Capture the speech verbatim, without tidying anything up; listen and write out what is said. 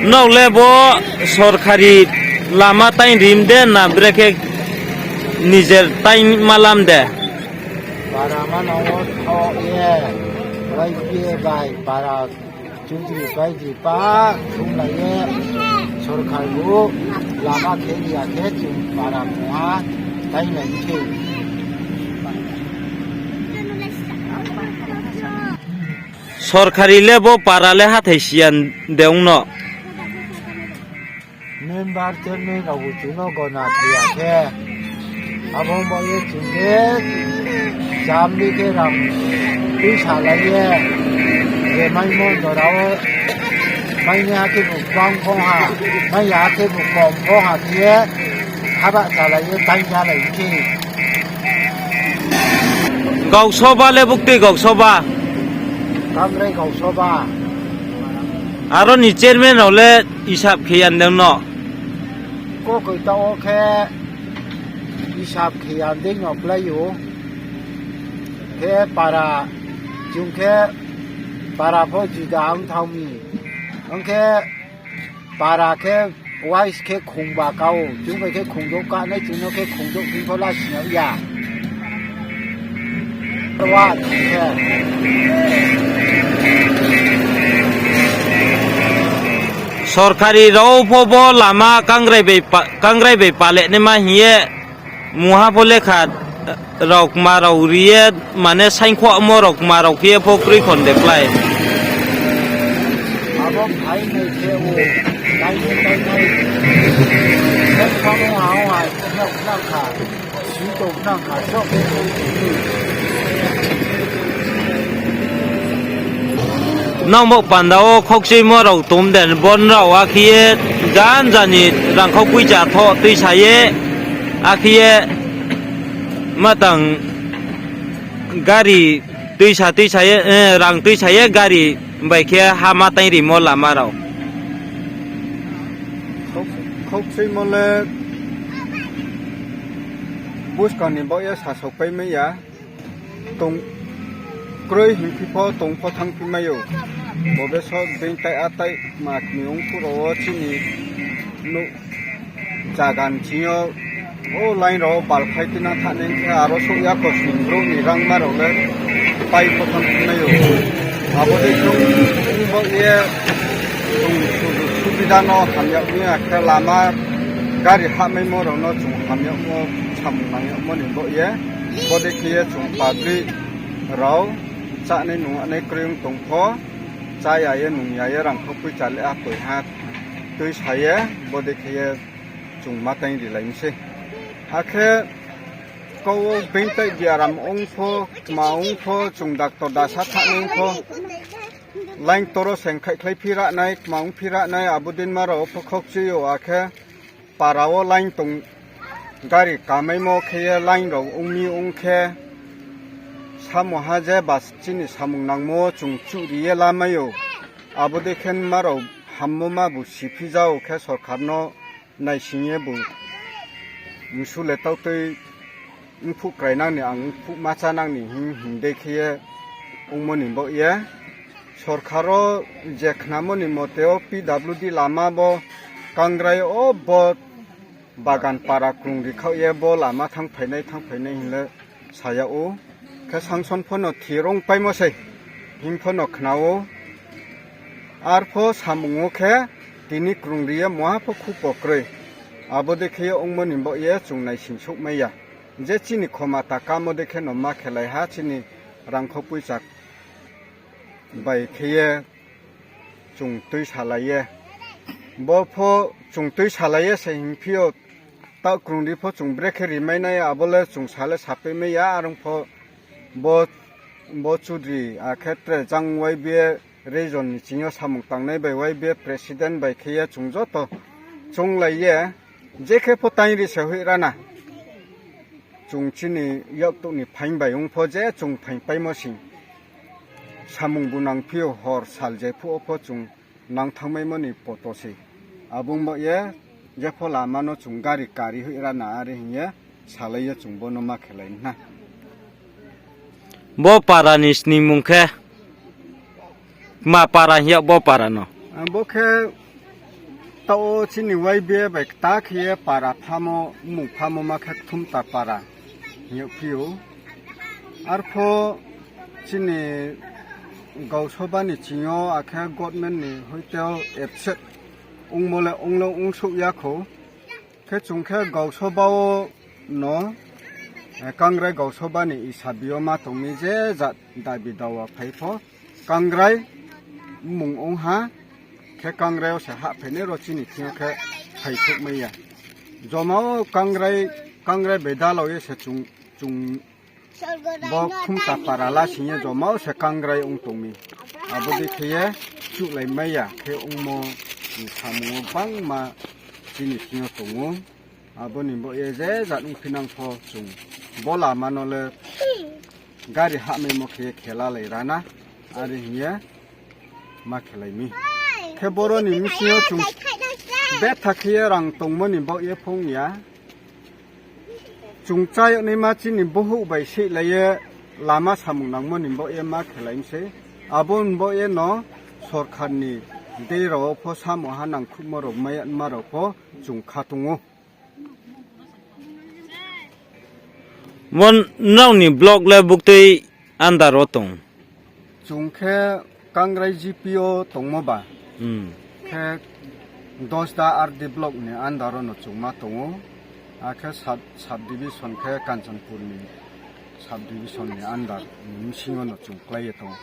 Nrao le bo sorkari lama taing rim de na brekhe nijer taing ma lam de? Para mano wo tho ye, bai ye bai para chudri bai di pa thumlai ye, sorkar bu lama khe ri ya khe chung para mungha tainglai khe. Sorkari le bo para le hathái siyan de ong no? Member chairman rao bo chung no gona khe ya khe. Abo bo ye chung de jam ni khe rang tuisalai ye, je maimo jora wo, mai ni ha khe bu gbang pho ha, mai ya ha khe bu kom pho ha khe ye, haba chalai ye taing jalai khe. Gausoba le buktui gausoba? Kamrai gausoba. Aro ni chairman rao le isap khe yan de no? Kokoi taoh wo khe isap khe yan de no klái ou. Khe para, chung khe para pho juda ong thang mi. Ong khe para khe wise khe khungba ka ou. Chung bai khe khungdouh kanai, chung no khe khungdouh phi pho la sing ya. Wa khe. Sorkari rao pho bo lama kangrai bai pa-, kangrai bai palehnaima hing ye mungha pho lekha rao kma rao ri ye, mane saingkhohmo rao kma rao khe ye pho kroi khon de klái. Abo phai nai khe o, tainai tainai. Saingkhohmo ha o ha, khna khna kha. Nang bo panda wo khokchuimo rao tom de, bo nrao akhe ye jan jani rangkhau poicha tho tuisa ye, akhe ye matang gari tuisa tuisa ye, eh, rang tuisa ye gari bai khe ha ma taing rimo lama rao. Khok-, khokchuimo le buskang ni baoh ye sasao pai mai ya. Tong kroi hingphi pho tong pho thanngphi mai ou. Bo beso being tai a tai ma kni ong phuh rao wo chini nouh zaga ni sing yo, o line rao wo balkhai tuinang thanng nai khe aro souh ya kosning brouh ni rangma rao le pai pho thanngphi mai ou. Abo dei khe ong baoh ye chung subida no hamyag mi, akhe lama gari hahmaimo rao no chung hamyagmo, samung nangyagmo ni baoh ye, bo dei khe ye chung public rao chánai nungnai kroi ong tong pho, chá ya ye nung ya ye rangkhau poicha le akoi ha tuisa ye, bo dei khe ye chung ma taing rilai mi sei. Akhe kau wo being tai biaram ong pho, kma ong pho, chung doctor dasa thanng nai ong pho, line toro seng khaihkhlai phi ra nai, kma ong phi ra nai, abo deinma rao pho khokchui ou, akhe para wo line tong, gari kamaimo khe ye line rao ong mi ong khe, samung ha je bus chini samung nangmo chung chuhri ye lamai ou. Abo dei khe ma rao hammo ma bu siphi ja ou khe sorkar no naising ye bu msu le tautui mphuh krainang ni, ang mphuh ma chánang ni hing hing dei khe ye ongmo ni baoh ye. Sorkar wo je khnamo ni mote wo P W D lama bo kangrai wo bo bagan para krungri khaoh ye bo lama thanngphainai thanngphainai hing le sa yag ou. Khe sanction pho no thir ongpaimo sei hing pho no khna ou. Arpho samung wo khe tini krungri ye mungha pho khupo kroi. Abo dei khe ye ongmo ni baoh ye chung naising souhmai ya. Je chini khomata kamo dei khe no ma khelai ha, chini rangkhau poicha bai khe ye chung tuisalai ye. Bo pho chung tuisalai ye se hingphi yo, taoh krungri pho chung brekhe rimai nai, abo le chung sa le sapai mai ya, are ong pho bo, bo chudri, akhe tre jang Y B A region ni sing yo samung tangnai bai Y B A president bai khe ye chung joto chounglai ye, je khe pho taing ri se hoih ra na. Chung chini yaktouh ni phaing bai ong pho je chung phaing paimo sing. Samung bu nangphi ou hor sal je phuh wo pho chung nang thanngmaimo ni poto sei. Abo ong baoh ye, jepho lama no chung gari kari hoih ra na are hing ye, salai ye chung bo no ma khelai na. Bo para ni sningmung khe, kma para hing yag bo para no? Ang bo khe Taoh wo chini Y B A bai kta khe ye para phamo, mmung phamo ma khe Kthumta para hing yagphi ou. Arpho chini gausoba ni ching yo akhe government ni hoite wo absent ongmo le ong le ongsouh ya khou. Khe chung khe gausoba wo no, Kangrai gausoba ni isabi yo ma tong mi je jat dabi dawa phai pho, Kangrai mmung ong ha, khe Kangrai wo se hahphai nai ro chini thing yo khe phaisouhmai ya. Joma wo Kangrai, Kangrai bai dalao ye se chung, chung bo Kthumta para lasing ye joma wo se Kangrai ong tong mi. Abo dei khe ye chuhlaimai ya khe ongmo ni samung wo gbangma chini thing yo tong ou. Abo ni baoh ye je jat ongphi nang pho chung bo lama no le gari hahmaimo khe ye khelalai ra na, are hing ye ma khelai mi. Khe boro ni bsing yo chung betha khe ye rang tongmo ni baoh ye phung ya. Chung chá yag naima chini bohouh bai seihlai ye lama samung nangmo ni baoh ye ma khelai mi sei. Abo ni baoh ye no sorkar ni dei rao wo pho samo ha nangkhruhmo rao mai ya ma rao pho chung kha tong ou. Bo nrao ni block le buktui under wo tong? Chung khe Kangrai G P wo tongmo ba. Khe Dosda R D block ni under wo no chung ma tong ou. Akhe sub, sub division khe Kanchanpur ni sub division ni under ni bsing yo no chung klái ye tong ou.